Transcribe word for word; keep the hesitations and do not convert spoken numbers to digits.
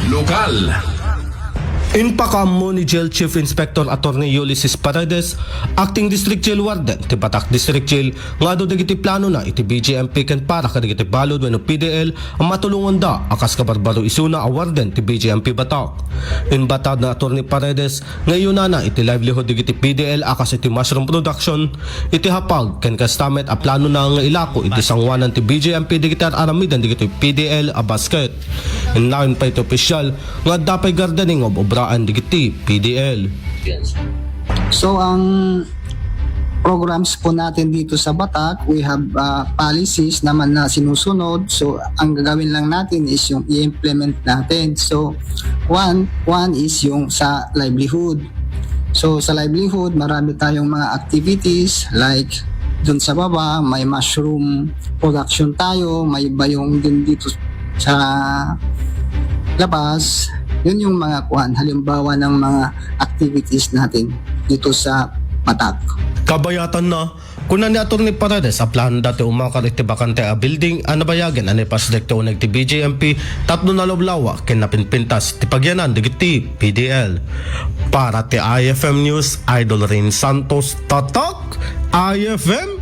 Lokal. Impakaammo ni Jail Chief Inspector Attorney Ulysses Paredes, Acting District Jail Warden ti Batak District Jail, nga adu dagiti planona iti B J M P ken para kadagiti balud wenno P D L a matulongonda a kas kabarbaro isuna a warden ti B J M P Batak. Imbatad ni Attorney Paredes nga iyunana iti livelihood dagiti P D L a kas iti mushroom production, iti hapag ken kasta met a planona nga ilako iti sangoanan ti B J M P dagiti ar-aramiden dagiti P D L a basket. Innayon pay ti opisyal nga adda pay gardening nga ob-obraan dagiti P D L. So ang programs po natin dito sa Batak, we have uh, policies naman na sinusunod. So ang gagawin lang natin is yung i-implement natin. So one, one is yung sa livelihood. So sa livelihood, marami tayong mga activities like dun sa baba, may mushroom production tayo, may bayong din dito sa labas. Yun yung mga kuan, halimbawa ng mga activities natin dito sa Batak. Kabayatan na, kuna ni Attorney Paredes a planonda ti umakar iti bakante a building a nabayagen a naipasdek ti uneg ti B J M P tapno nalawlawa ken napinpintas ti pagyanan dagiti P D L. Para ti I F M News, Idol Rain Santos, Tatak I F M.